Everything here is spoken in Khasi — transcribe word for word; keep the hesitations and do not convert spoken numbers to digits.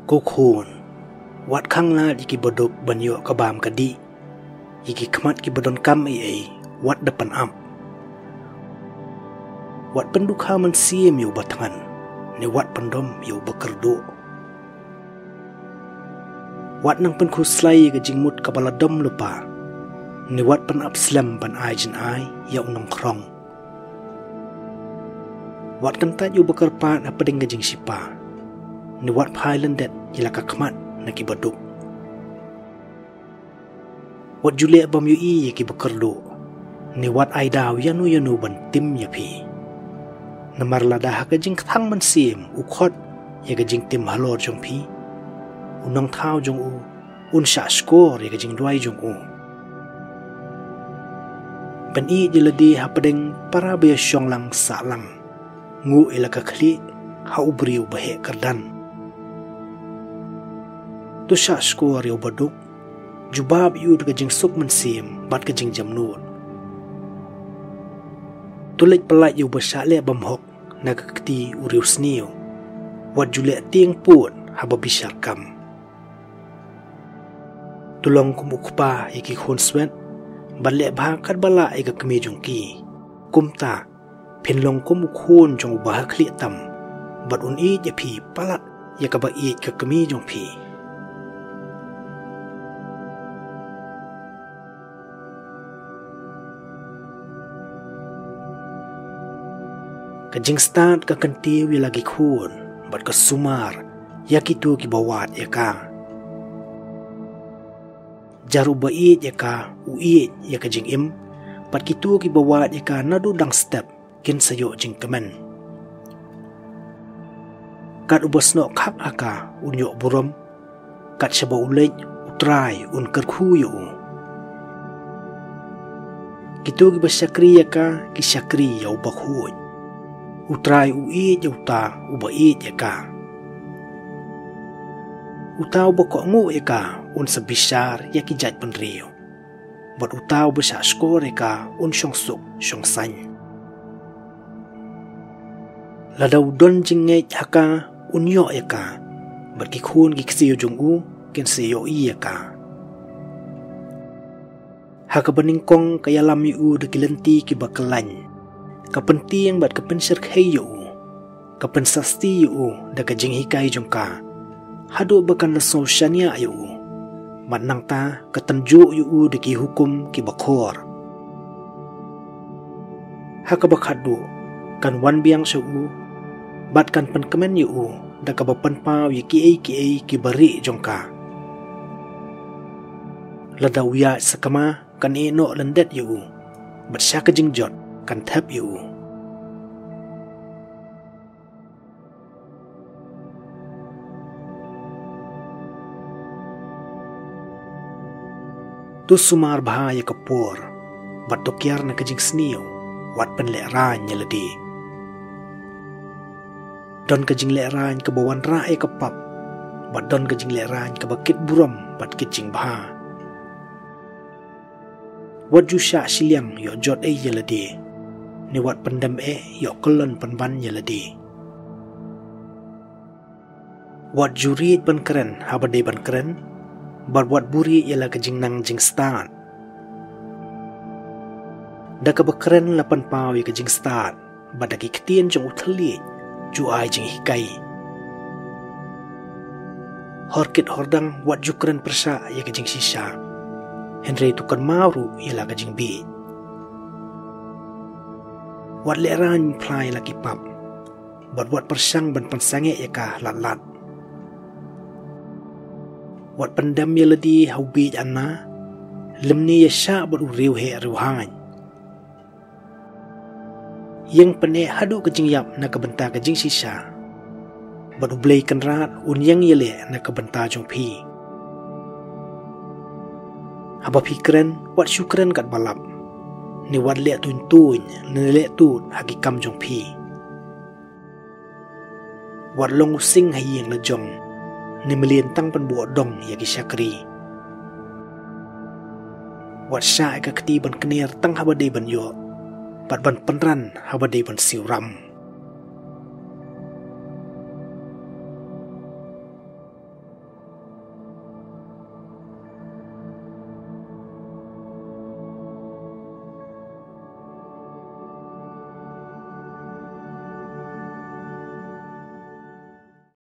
Ko khun, wat khang lad ïa ki baduk ban ïoh ka bam ka dih, ïa ki khmat ki badonkam ei ei wat da pynap. Wat pyndukha mynsiem ïa u bathngan, ne wat pyndom ïa u bakyrduh. Wat nang pynkhuslai ïa ka jingmut kaba la dom lypa, ne wat pynap slem ban ai jynai ïa u nongkhrong. Wat kyntait ïa u bakyrpad hapdeng ka jingshipa, ne wat phai lyndet ïa la ka khmat na ki baduk. Wat ju leh bym ïohi ïa ki bakyrduh, ne wat ai daw ïano ïano ban tim ïa phi. Namar lada ha ka jingkthang mynsiem u khot ïa ka jingtim halor jong phi, u nongthaw jong u un shah shkor ïa ka jingduwai jong u. Pynïeit ïa lade hapdeng para ba ïashong lang sah lang, nguh ïa la ka khlieh ha u briew ba heh kyrdan. To shah shkor ïa u baduk, jubab ïa u da ka jingsuk mynsiem bad ka jingjemnud. To leit pyllait ïa u bashah leh bymhok na ka kti u riewsniew, wat ju leh tieng pud haba bishar kam. To long kum u kpa ïa ki khun swet, bad leh bha katba lah ïa ka kmie jong ki. Kumta phin long kum u khun jong u bahakhlieh tam, bad un ïeit ïa phi palat ïa kaba ïeit ka kmie jong phi. Ka jingstad ka kyntiew ïa la ki khun, bad ka sumar ïa kito kiba wad ïa ka. Jar uba ïeit ïa ka u ïeit ïa ka jingim, bad kito kiba wad ïa ka naduh dang step kin sa ïoh jingkmen. Kat uba snoh khak ha ka un ïoh burom, kat shaba u leit u trai un kyrkhu ïa u. Kito kiba shakri ïa ka ki shakri ïa uba khuid. U trai u ïeit ïa uta uba ïeit ïa ka. Uta uba kohnguh ïa ka un sa bishar ïa ki jaitbynriew, bad uta uba shah shkor ïa ka un shong suk shong saiñ. Lada u don jingngeit ha ka un ïoh ïa ka, bad ki khun ki ksiew jong u kin sa ïohi ïa ka. Ha kaba nyngkong ka ïalam ïa u da ki lynti kiba kyllain, ka pyntieng bad ka pynshyrkhei ïa u, ka pynsasti ïa u da ka jinghikai jong ka, haduh ba kan da sngew shaniah ïa u, bad nangta ka tynjuh ïa u da ki hukum kiba khor. Ha kaba khatduh kan wan biang sha u, bad kan pynkmen ïa u da kaba pynpaw ïa kiei kiei kiba rieh jong ka. Lada u ïaid sakma kan ïehnoh lyndet ïa u, bad sha ka jingjot kan thep ïa u. To sumar bha ïa ka por, bad to kiar na ka jingsniew, wat pynlehraiñ ïa lade. Don ka jinglehrain kaba wanrah ïa ka pap, bad don ka jinglehrain kaba kit burom bad kit jingbha. Wat ju shah shiliang ïoh jot ei ïa lade, ne wat pyndem eh ïoh kyllon pynban ïa lade. Wat ju riej ban kren haba dei ban kren, bad wat buhrieh ïa la ka jingnang jingstad. Da kaba kren la pynpaw ïa ka jingstad, bad da ki ktien jong u thylliej ju ai jinghikai. Hor kit hor dang wat ju kren pyrshah ïa ka jingshisha, hynrei to kynmaw ruh ïa la ka jingbieit. Wat lehraiñ phla ïa la ki pap, bad wat pyrshang ban pynsangeh ïa ka lad lad. Wat pyndem ïa lade ha u bieit anna, lymne ïa shah bad u riewheh riewhaiñ. Ïeng pyneh haduh ka jingïap na ka bynta ka jingshisha, bad U Blei Kynrad un ïeng ïaleh na ka bynta jong phi. Haba phi kren, wat shu kren katba lap, ne wat leh tuiñ tuiñ ne leh tud ha ki kam jong phi. Wat long u sing ha ïing la jong, ne mlien tang pynbuh dong ïa ki shakri. Wat shah ïa ka kti ban kner tang haba dei ban ïoh, bad ban pynran haba dei ban siew ram.